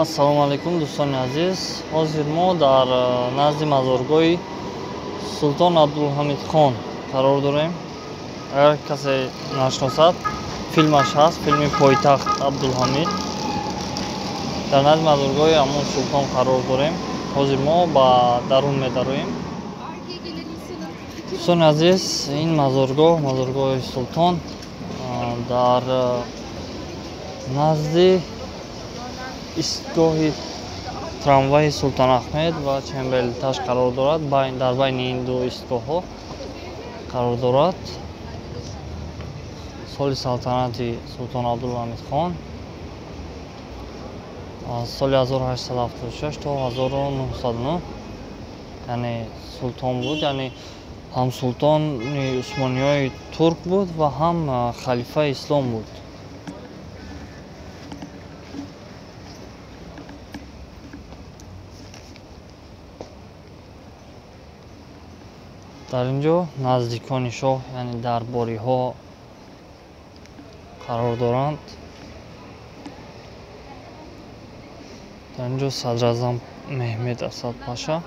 Ассалому алайкум, дӯстони азиз. Ҳозир мо дар назди мазоргоҳи Султон Абдулҳамидхон қарор дорем. Агар касе нашиносад, филмаш ҳаст, филми Пойтахт Абдулҳамид. Дар назди мазоргоҳи ҳамон султон қарор дорем. Ҳозир мо ба дарун медароем. Дӯстони азиз, ин мазоргоҳ, мазоргоҳи султон дар назди истгоҳи трамвайи Султон Аҳмед ва Чембелташ қарор дорад. Дар байни ин ду истгоҳҳо қарор дорад. Соли салтанати Султон Абдулҳамидхон аз соли 1876 то 1909, яъне султон буд, яъне ҳам султони Усмониҳои турк буд ва ҳам халифаи ислом буд. Дар ин ҷо наздикони шоҳ, яъне дарбориҳо қарор доранд. Дар ин ҷо садразам Меҳмед Асад Паша.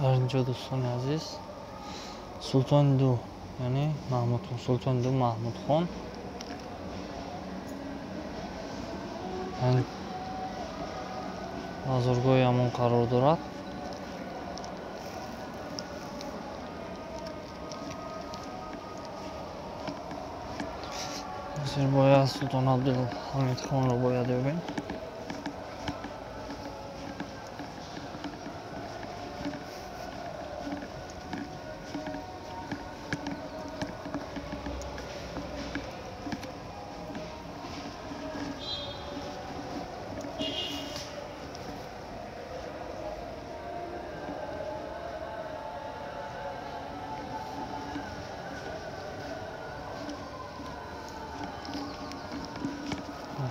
Дар ин ҷо, дӯстони азиз, султони ду, яъне Маҳмудхон, султони ду Маҳмудхон мазоргоҳи ҳамон қарор дорад. Ҳозир бояд Султон Абдулҳамидхонро бояд ёбем.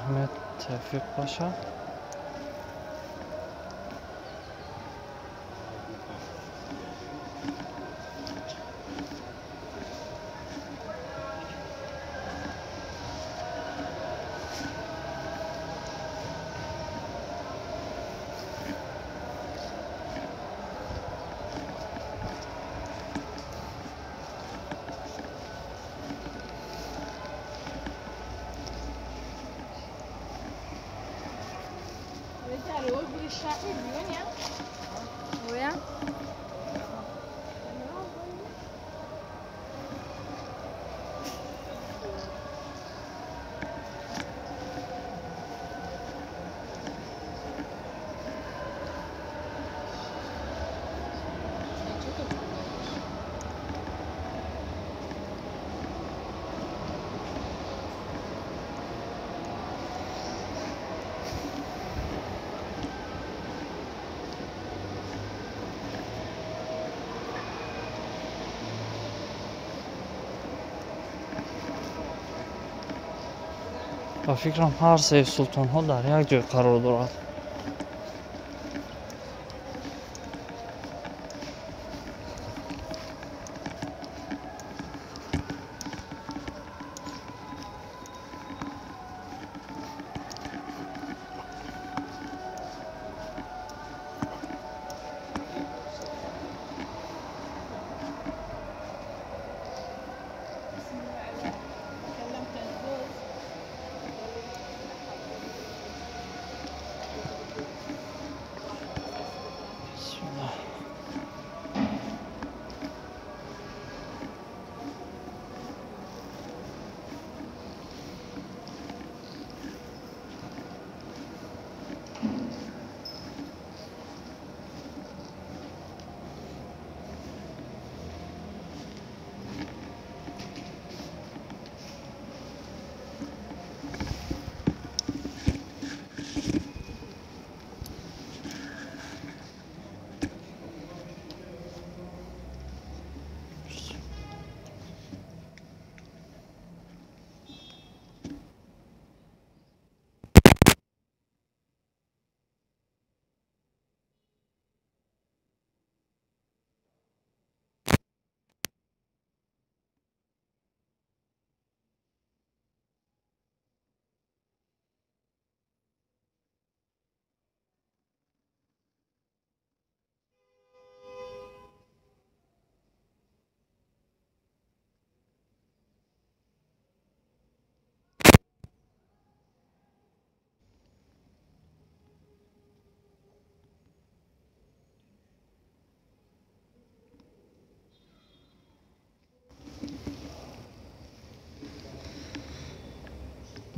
Mehmet Tevfik Paşa. Ба фикрам, ҳар се султонҳо дар як ҷой қарор дорад.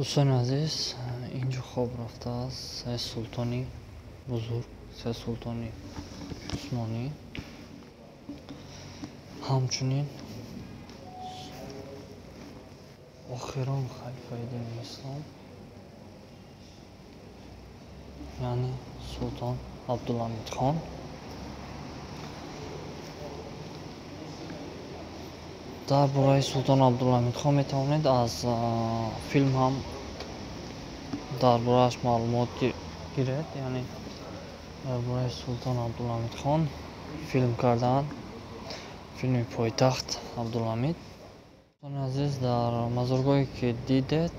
Дӯстони азиз, инҷо хоб рафтааст се султони бузург, се султони усмонӣ. Ҳамчунин охирон халифаи дини ислом, яъне Султон Абдулҳамидхон. Дар бораи Султон Абдулҳамидхон метавонед аз филм ҳам дар борааш маълумот гиред, яъне дар бораи Султон Абдулҳамидхон филм кардаанд, филми Пойтахт Абдулҳамид. Дӯстони азиз, дар мазоргоҳе ки дидед,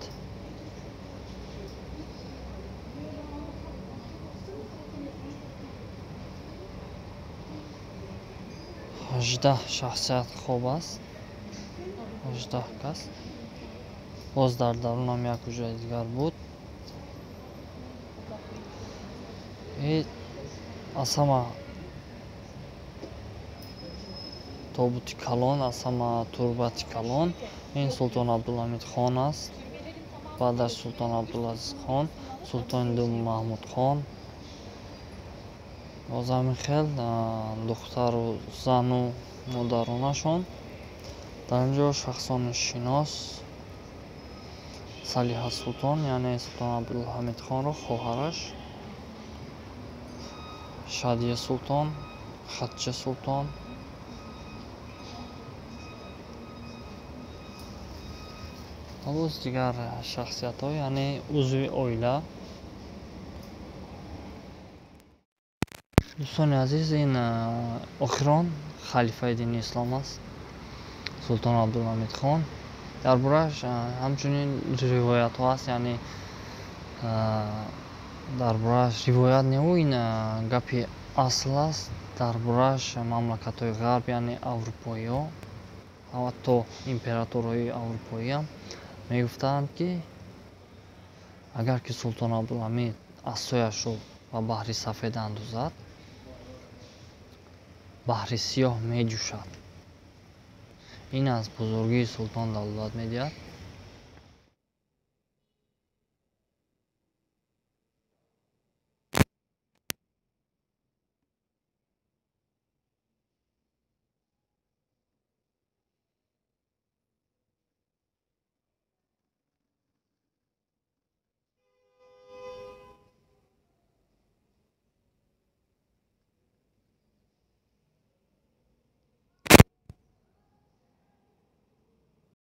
18 шахсият хоб аст, 18 кас. Боз дар дарунам як ҳуҷраи дигар буд. Аз ҳама тобути калон, аз ҳама турбати калон ин Султон Абдулҳамидхон аст. Баъдаш Султон Абдулазизхон, Султони Дум Маҳмудхон. Боз ҳамин хел духтару зану модаронашон. Дар ин ҷо шахсони шинос Салиҳа Султон, яъне Султон Абдулҳамидхонро хоҳараш, Шадия Султон, Хатча Султон, ва боз дигар шахсиятҳо, яъне узви оила. Дӯстони азиз, ин охирон халифаи дини ислом аст, Султон Абдулҳамидхон. Дар борааш ҳамчунин ривоятҳо аст, яъне дар борааш ривоят неу, ин гапи асл аст. Дар борааш мамлакатҳои ғарб, яъне аврупоиҳо, ҳатто императорҳои аврупоиам мегуфтанд, ки агар ки Султон Абдулҳамид асояшро ба баҳри сафед андозад, баҳри сиёҳ меҷӯшад. Ин аз бузургии султон далолат медиҳад.